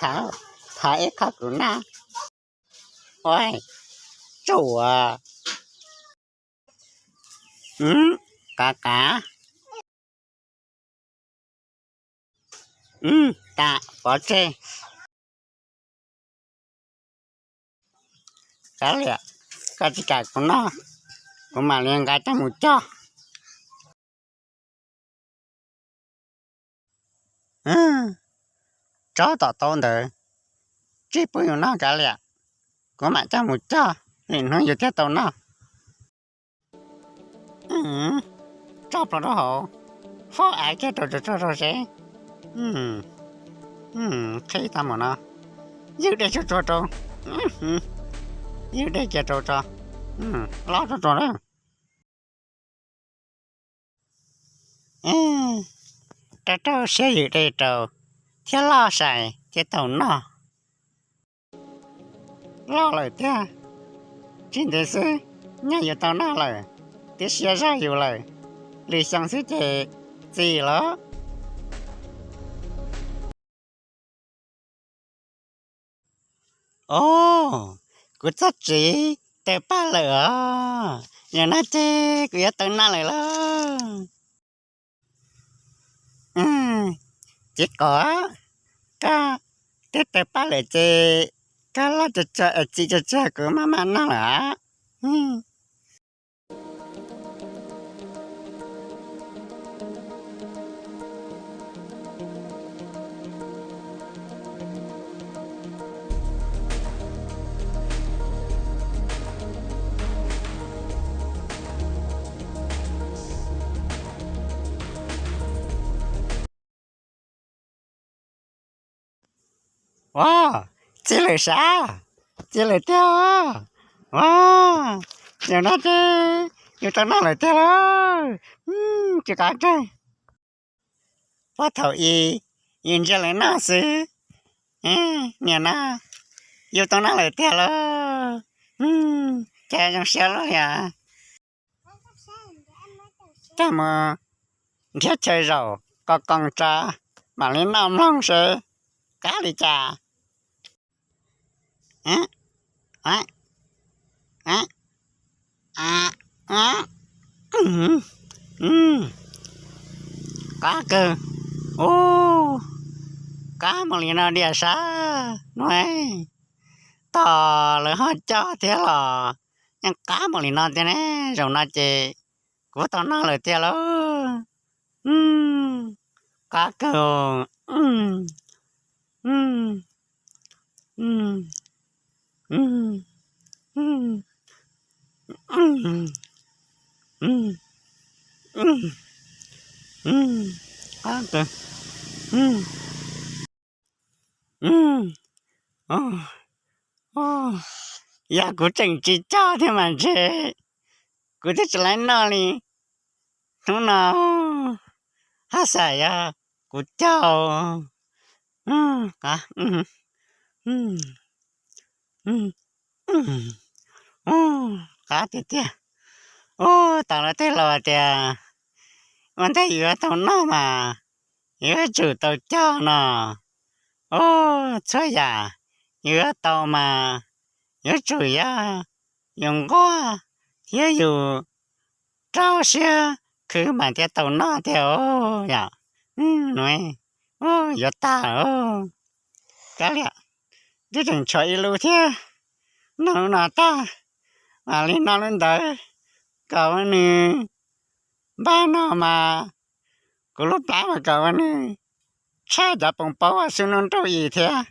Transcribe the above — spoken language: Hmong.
Thav, thav ib qho kuv noj. Ua, tsuas, qav qav, tas pov tseg. Kav liam, koj tsis kam kuv noj, kuv mam li nqa coj mus cog. Tsob tom tau ntawd, tsis pub yus noj kav liam, kuv mam coj mus cog, lwm hnub yus thiaj tau noj. Tso plaws rau hauv, fo av kiag rau tsuag tsuag rau seb. Qhib tag mus no, ywj dej tsuag tsuag rau, ywj dej kiag rau tso, loj tsuag tsuag na. Rau rau siab ywj dej rau, thiab loj sai thiab tau noj. Loj lawm tiag, tsis ntev xwb nyaj yuav tau noj lawm, twb siab zog yus lawm, lwm xyoo xwb ces txi lawm. Os, kuv txoj txiv tawg paj lawm os, yog no ces kuv yuav tau noj lawm lauj. Txiv qaub, koj twb tawg paj lawm ces koj loj tsuag tsuag es txi tsuag tsuag kuv maj mam noj lawm. Ua, txi lawm sav, txi lawm tiag. Ua, yog no ces yus tau noj lawm tiag lauj. Tsis qab tseg, puag thaum ub yus ntsia lawv noj xwb, nim no yus tau noj lawm tiag lauj. Cas zoo siab luaj li os. Coj mus nrhiav chaw zaum qos qos tso, mam li noj mloog seb qab li cas. Qab kawg. Ub, qab mus li no diam sav no. Tos lawv ho coj thiab los yeej qab mus li no tiag ne. Zaum no ces kuv tau noj lawm tiag lauj. Qab kawg. Qab kawg. Yog kuv tseem tsis cog thiab mas ntshe kuv twb tsis laib noj li. Hnub no haj xav yog kuv cog. Qab tiag tiag. Ub, tau lawv tej laus tias ua ntej yus yuav tau noj mas yuav tsum tau cog no. Ub, txhua yam yus yuav tau mas yuav tsum yog yus nquag thiab yus rau siab khwv mas thiaj tau noj tiag os yom. Yuav tag lawm. Kav liam, twb tseem tshuav ib lub thiab, noj lub no tag mam li noj lub ntawd kom ua nws npaj no mas kuv lub plab mas kom ua nws tshaj cov poos paub xwb nub nrauj i thiab.